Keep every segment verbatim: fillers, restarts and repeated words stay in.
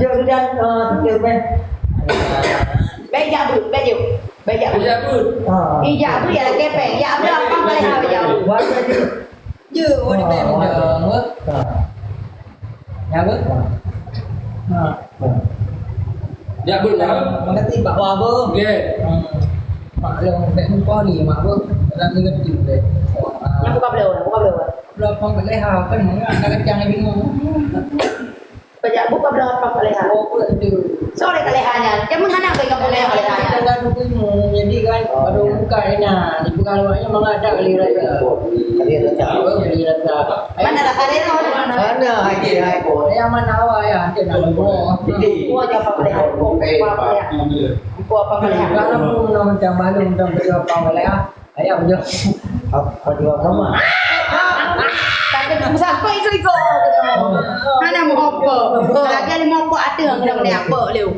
Jok sudah, eh, tutup, eh. Bèk jak beuet, bèk jok. Bèk jak beuet. Ijak beuet. Ah. Ijak beuet ya, kepeng. Jak beuet apa boleh ha, jak beuet. Buat aja. Ya, oh, dia main benda, apa? Ha. Ya, apa? Ha. Ha. Ya, betul. Makasih, Pak Wah, apa? Okey. Hmm. Mak long, tak lupa ni, mak apa? Dalam ni ngerti, deh. Ha. Yang buka belum, buka belum. Belum apa boleh ha, kan? Nak kacang lagi, no. Pajak buka beulah apa ka leha. Oh, betul. Soe ka leha nyan? Jangan hana ke kamu leha, leha nyan. Kita dah dukung, jadi kan, pada buka ina, di pegawainya mangat dak kali raya. Kali raya. Oh, kali raya. Mana dah kali raya? Mana? Ada, ada, ada. Yang mana awak ya? Ada nak buat. Buat apa leha? Buat apa leha? Engkau apa kali? Kalau pun nak macam balu, macam baju apa kali, ah? Ayah baju apa? Baju apa, Mak? Tapi tu sampai itu iko. Hana mau apa? Lagi ada mau apa, ada yang kena apa, Leo?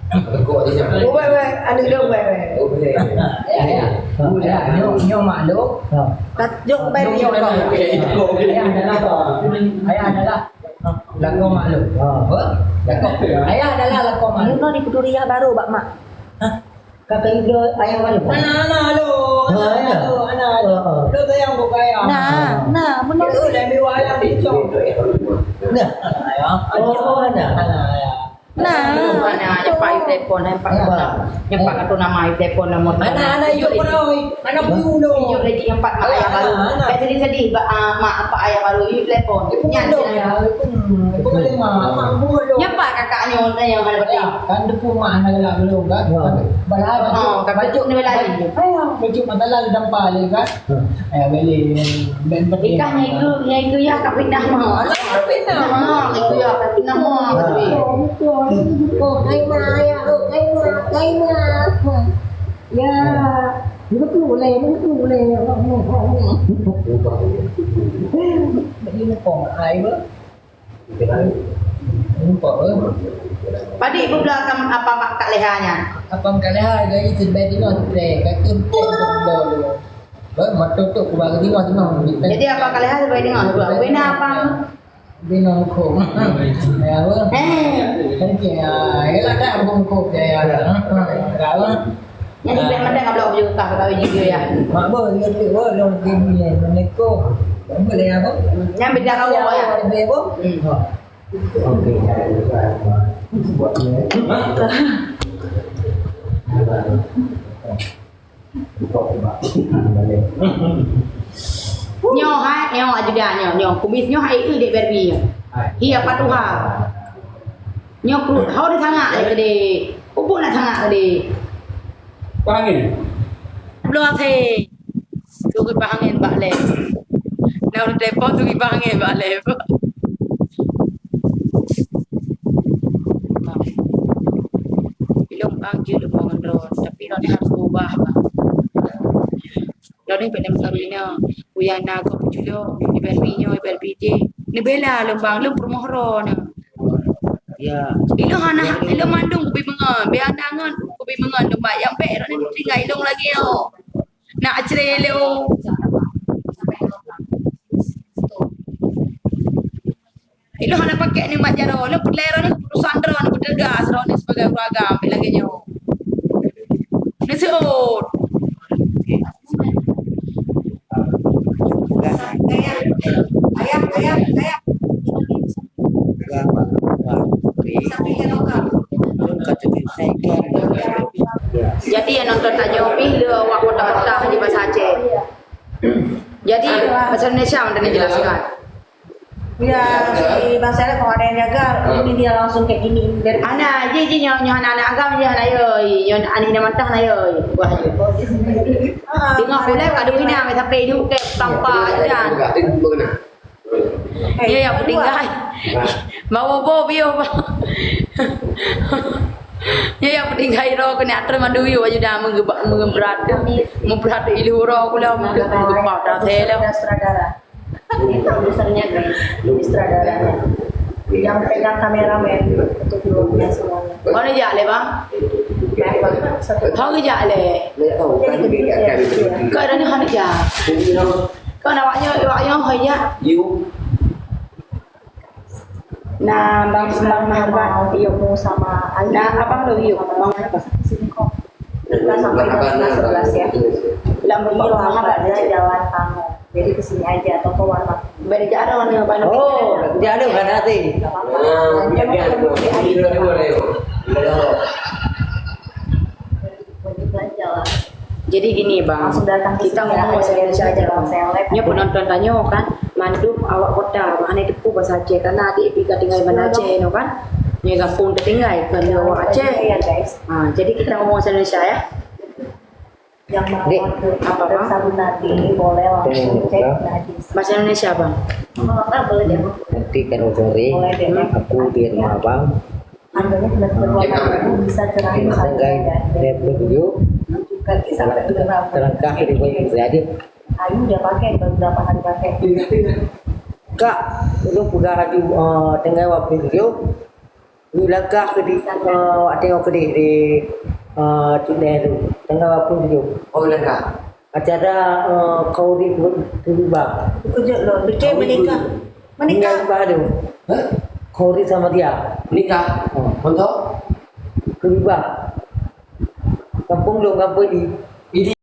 Ubai, ubai, aneuk dia ubai, ubai. Ya, ya. Ya, nyoe, nyoe mak lôn. Ha. Jok ubai nyoe. Ayah adalah, ayah adalah lakoe mak lôn. Ha. Apa? Lakoe. Ayah adalah lakoe mak lôn. Meunoe di Puturiah baru bak mak. Hah? Kakak Ibu ayah baru? Anak, anak lôn. Ha, ya. Anak lôn, anak lôn. Ha, ha. Lôn sayang bukan ayah. Nah, nah, benar. Itu lebih wayang dicong. Nah. Ayah. Oh, anak. Anak, ayah. Nah, nyoe pat yue telepon, nyoe pat. Nyoe pat, nyoe pat ka telepon nomor. Anak-anak yue pun, oi. Anak yue dong. Yue lagi nyoe pat mak ayah baru. Anak. Ka sedih-sedih, ba, ah, mak apa ayah baru, yue telepon. Nyan, ya, pun, pun ada mak, mak pun ada. Nyoe pat kakak nyoe, nyoe ada betul. Kan depan mak anak galak belum, kan? Ya. Padahal, oh, bacut, kan bacut ni lagi. Ayah, bacut mata lalu dampar lagi, kan? Hmm. Eh, boleh. Nikah nyai ku, nyai ku ya ka pindah mah. Alah, ka pindah mah. Nyai ku ya ka pindah mah. Oh, oh, oh, hai ma, ya, oh, hai ma, hai ma. Ya, betul boleh, betul boleh. Ini kong ai ba. Padit bubla kam apa mak Kak Leha nyan? Apa mak Kak Leha gaya sebagai tengok tre, kaki empuk bubla dulu. Ba, mata tu ku bagi tengok tengok. Jadi apa Kak Leha sebagai tengok dua? Bina apa? Bina hukum. Ya, apa? Eh. Okey, ya. Yalah, dah hukum hukum ya. Ya, apa? Jadi, biar mantap, kalau baju kah, kalau baju ya. Mak boh, ya, tu, oh, long kini, ya, assalamualaikum. Apa dia, apa? Yang beda kau, ya. Apa dia, apa? Hmm. Okey. Nyoe hai, nyoe ajudan nyoe, nyoe kumis nyoe hai, eh, dek Barbie nyoe. Hi apa tuha? Nyoe ku, hau di sangak lé gede. Ubuk nak sangak gede. Panggil. Belum asai. Turi pah angén bak lé. Nah, ureueng telepon turi pah angén bak lé. Ilong bang jeuet leumo ngon droe, tapi droe harus berubah, bang. Droe peuet lom karina, uya na gob culok, iban minyo, iban pijé. Neubela lom bang, lom peurumoh droe na. Ya. Ilong hana, ilong mandum kubi mengon, biar na ngon kubi mengon lom bang. Yang pek droe ni tinggai ilong lagi yo. Nak cerita lé, oh. Ilong hana pakai ni mat jaroe, ilong peureulée droe ni keputusan droe ni, peutegas droe ni sebagai ureueng agam, lagée nyoe. Neuseuôt. Ayah, ayah, ayah, ayah. Jadi, nyang nonton tanyoe pih le awak kota-kota di bahasa Aceh. Jadi, bahasa Indonesia untuk dijelaskan. Ya, si Bang Saleh kalau ada yang jaga, ini dia langsung kayak gini. Dari ana, ji, ji, nyoe, nyoe anak-anak agam, ji, anak yoi. Nyoe anak ni mantah, anak yoi. Buah je. Ah, dengar pula, kadu ina, sampai hidup ke, tanpa ajan. Ya, ya, petinggai. Bawa bo biyo, ba. Ya, ya, petinggai ro kena atur mandu yo, baju dah menggebak, mengebrat. Membrat ilu ro kula, menggebak dah selo. Produsernya, sutradaranya. Yang pegang kameramen, itu filmnya semuanya. Mana jak le, Bang? Hang jak le. Kau dah ni hang jak. Kau nak awaknya, awaknya hang jak. Nah, Bang Sembang Mahabat, yuk. Sama Ayu. Nah, abang dulu yuk. Bang Mahabat. Sini kok. Kita sampai jam setengah sebelas ya. Bilang Bang Mahabat aja. Jalan Tango. Jadi ke sini aja atau ke warna. Beda jalan warna apa? Oh, dia ada warna sih. Enggak apa-apa. Ah, dia, dia, dia, dia, dia, dia. Jadi gini, Bang, kita ngomong bahasa Indonesia aja, Bang. Nyoe penonton tanyoe kan, mandum awak kota, hana teupeu bahasa Aceh, karena adik pih ka tinggai di Aceh nyoe kan. Nyoe gampông teutinggai, bukan di awak Aceh. Ha, jadi kita ngomong bahasa Indonesia ya. Yang mau apa, Bang? Sabun nanti boleh langsung cek Najis. Bahasa Indonesia, Bang. Kalau enggak, boleh deh, Bang. Nanti kalau sore, boleh deh, Bang. Aku di rumah Abang. Harganya sembilan puluh delapan ribu, bisa cerai sampai dan juga sampai ke Terangkah ke dia jadi. Ayu dia pakai beberapa hari pakai. Kak, ulôn peugah laju, eh, tinggai waktu video. Yuk langkah ke di, eh, tengok ke di, di, eh, Cik Neh tu. Tinggai waktu video. Oh, langkah. Acara, eh, Khauri Keriba. Kejut loh, betul menikah. Menikah. Menikah baru. Hah? Khauri sama dia. Menikah? Oh. Untuk? Keriba. Kampung dong, kampung di. Ini.